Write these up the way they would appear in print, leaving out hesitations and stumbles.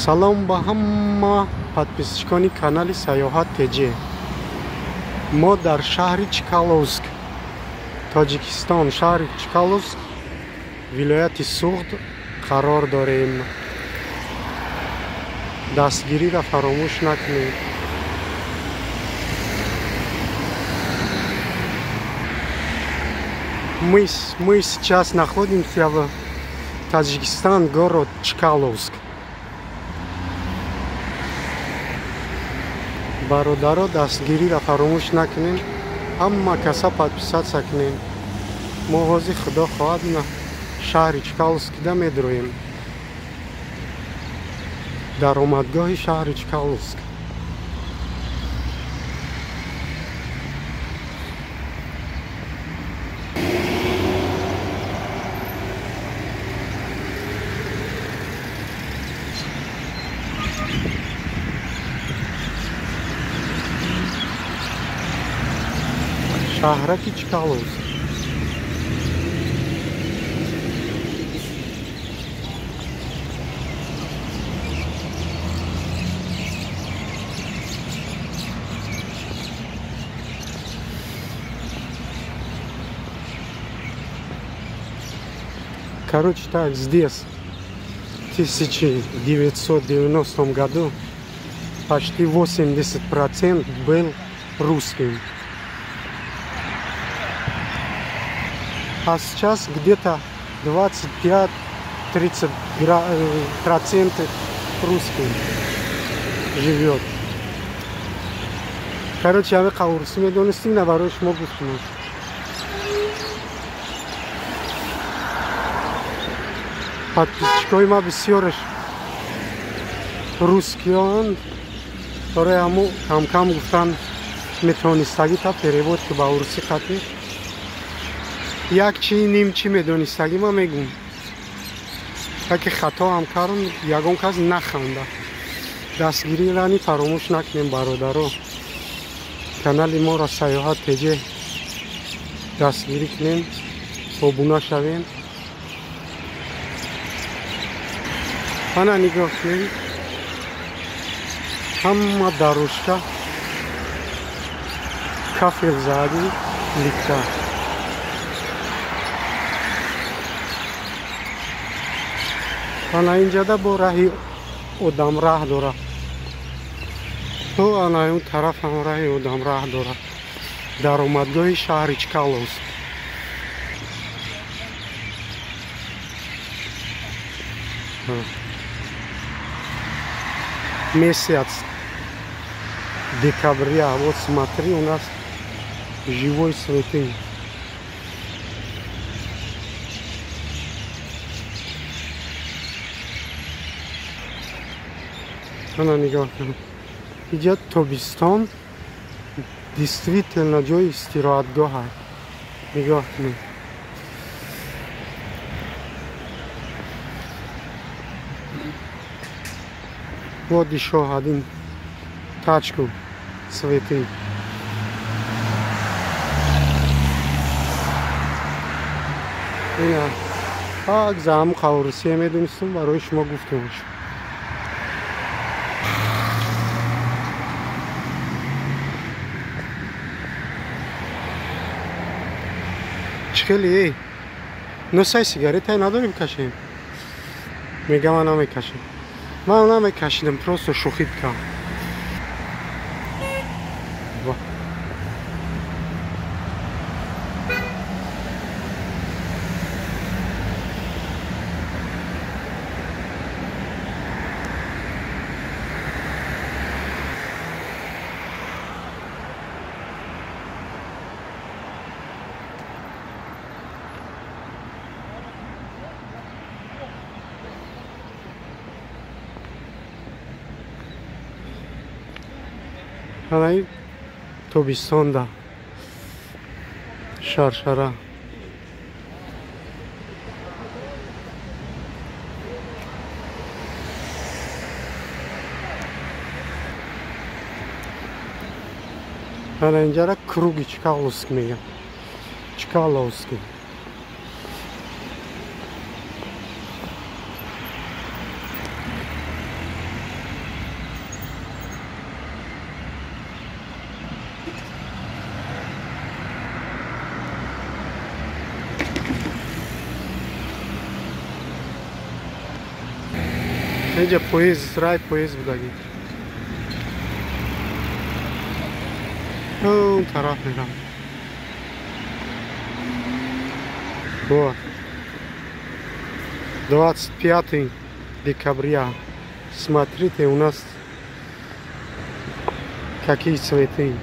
Салом ба ҳама подписчикони канали Саёҳат ТЖ. Мо дар шаҳри Чкаловск, Тоҷикистон, шаҳри Чкаловск, вилояти Суғд қарор дорем. Дастгириро фаромӯш накунед. Мы сейчас находимся в Таджикистан, город Чкаловск. Бародаро, дастгириро фаромӯш накунем, ҳама каса подписаться кунем. Мо ҳозир, худо хоҳад, на шаҳри Чкаловскида медроем. Даромадгоҳи шаҳри Чкаловск. Шаҳраки Чкаловск. Короче, так, здесь в 1990 году почти 80% был русским. А сейчас где-то 25-30% русских живет. Короче, я қаврусӣ медонистим, на барои шумо гуфтам. Подписчикои ма бисёраш русскиён, барои ҳамо кам-кам гуфтан метавонистагӣ та перевод ки ба урусӣ қатӣ. Як чи ним чи медонистагӣ ма мегум. Таки хато ҳам кардам, ягон кас наханда. Дастгирирани фаромӯш накунем, бародаро. Канали моро Саёҳат ТЖ дастгирӣ кунем, обуна шавем. Ана нигоҳ кунем, ҳама дарушка кафел зади ликта. Ана инҷада бо раҳи одам раҳ дора. То ана он тараф ҳам раҳи одам раҳ дора. Даромадгоҳи шаҳри Чкаловск. Месяц декабря. Вот смотри, у нас живой цветы. Ана нигоҳ кун. Иҷа тобистон действительно ҷои истироҳатгоҳ аст. Нигоҳ кунед. Вот еще один тачку цветы. Ина ак зам қаврусия медонистум, барои шумо гуфтам. Чӣ хеле эй? Носай сигаретай надорем кашем? Мега ман намекашем. Ман намекашидам, просто шӯхӣ кардам. Анаи тобистонда шаршара. Ана инҷара круги Чкаловск мегӯям. Чкаловский. Инҷа поезд, рай поезд будагӣ. Он тараф мерам. Вот. 25 декабря. Смотрите, у нас какие цветы.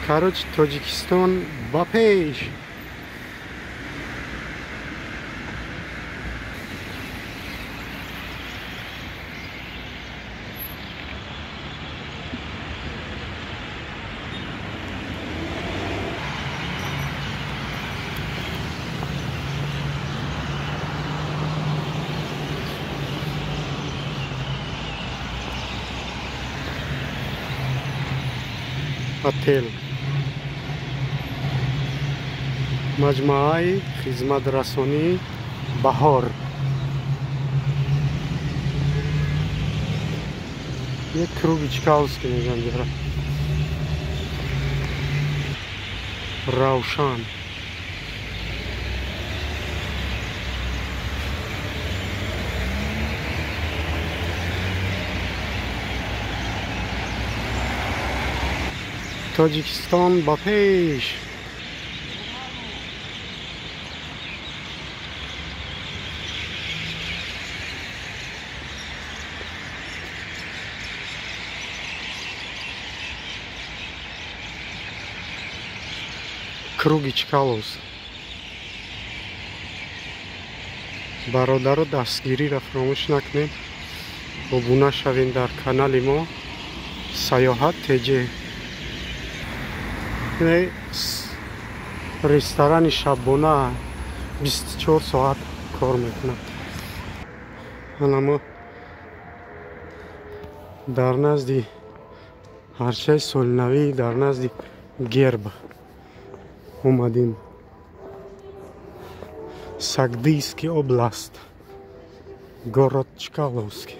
Короче, Тоҷикистон ба пеш. Отель. Маҷмӯаи хизматрасонии Баҳор. Як круги Чкаловский мегӯянд ҷара. Равшан. Тоҷикистон ба пеш. Круги Чкаловск. Бародаро, дастгириро фаромӯш накунед. Обуна шавед дар канали мо Саёҳат ТЖ. Ресторани шабона 24 соат кор мекунад. Ана мо дар назди арчаи солинавӣ, дар назди герб омадем. Сагдийский област, город Чкаловский.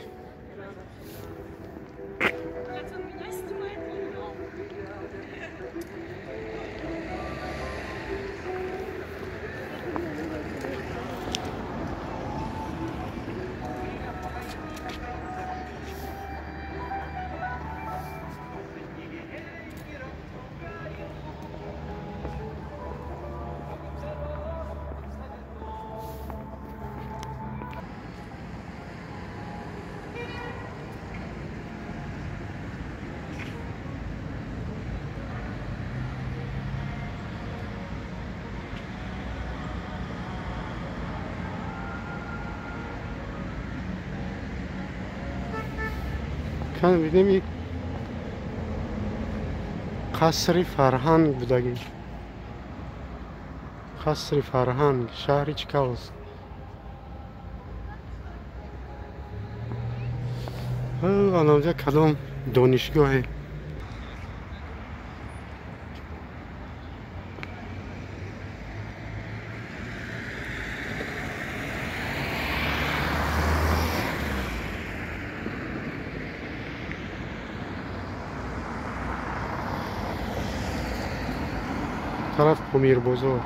Бинем, қасри фарҳанг будагӣ. Қасри фарҳанг шаҳри Чкаловск. Анонҷа кадом донишгоҳе. Тараф Помирбозор.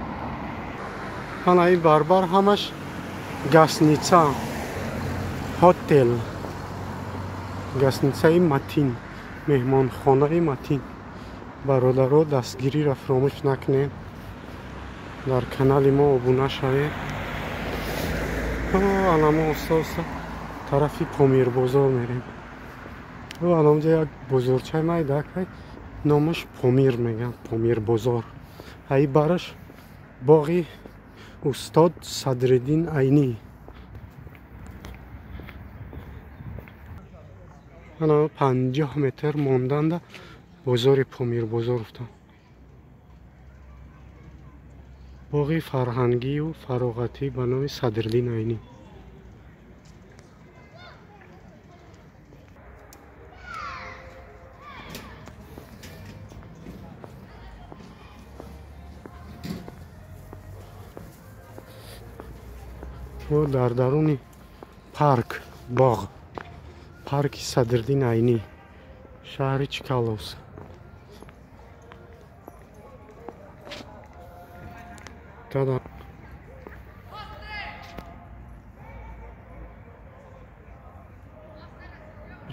Ана ин барбар ҳамаш гасница, хотел, гасницаи Матин, меҳмонхонаи Матин. Бародаро, дастгириро фаромӯш накунед. Дар канали мо обуна шавед. Ана мо оста оста тарафи Помирбозор мерем. Анонҷа як бозорчаи майдакай, номаш Помир мегӯянд, Помирбозор. Ай бараш боғи устод Садриддин Айнӣ. Ана 50 метр монданда бозори Помирбозор уфтам. Боғи фарҳангию фароғатӣ ба номи Садриддин Айнӣ. Дар даруни парк, боғ, парки Садриддин Айнӣ, шаҳри Чкаловск. Кумита.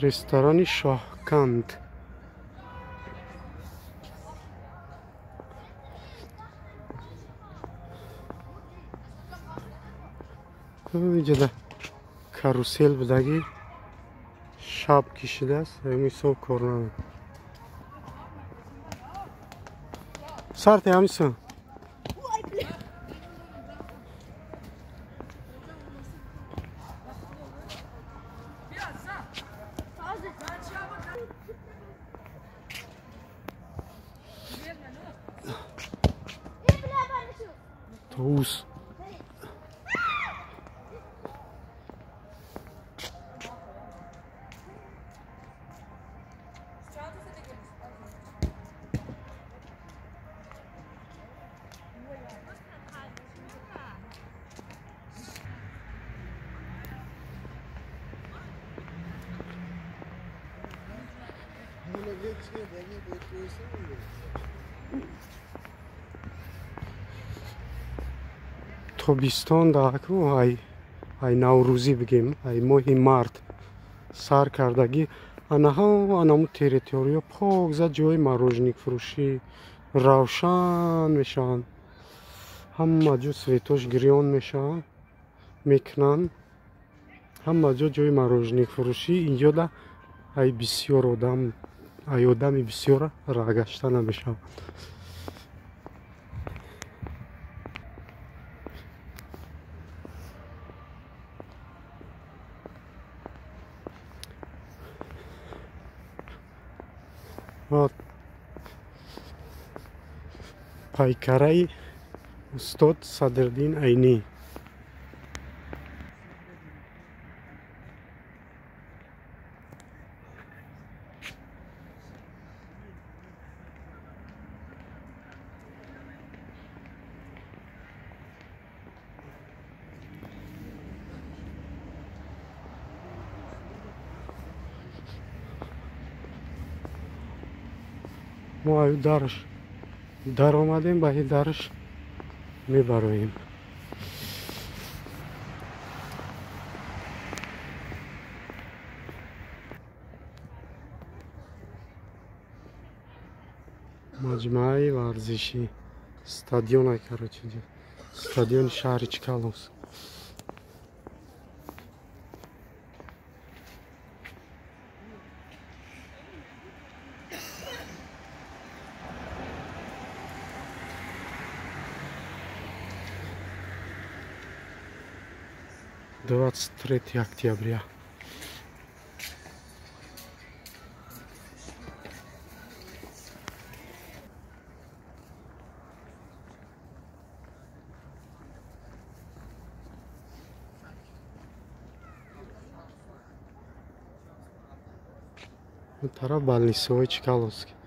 Ресторани Шоҳканд. Инҷода карусел будагӣ шаб кишидааст, ҳамин кор намекунад. Сарте ҳамисон. Товус. Тобистон даку ай ай наврӯзӣ бигем, ай моҳи март сар кардагӣ анаҳо анаму территория покза ҷои мороженикфурӯшӣ равшан мешаванд. Ҳама ҷо светош гирён мешаванд, мекунанд. Ҳама ҷо ҷои мороженикфурӯшӣ. Инҷода ай бисёр одам, ай одами бисёра рагашта намешаванд. Пайкараи устод Садриддин Айнӣ. Мо аю дарш даромадем, ба ин дарш мебароем. Маҷмӯаи варзишӣ, стадиона, короче, стадиони шаҳри Чкаловск. 23 октября. Тараф больницаҳои Чкаловск.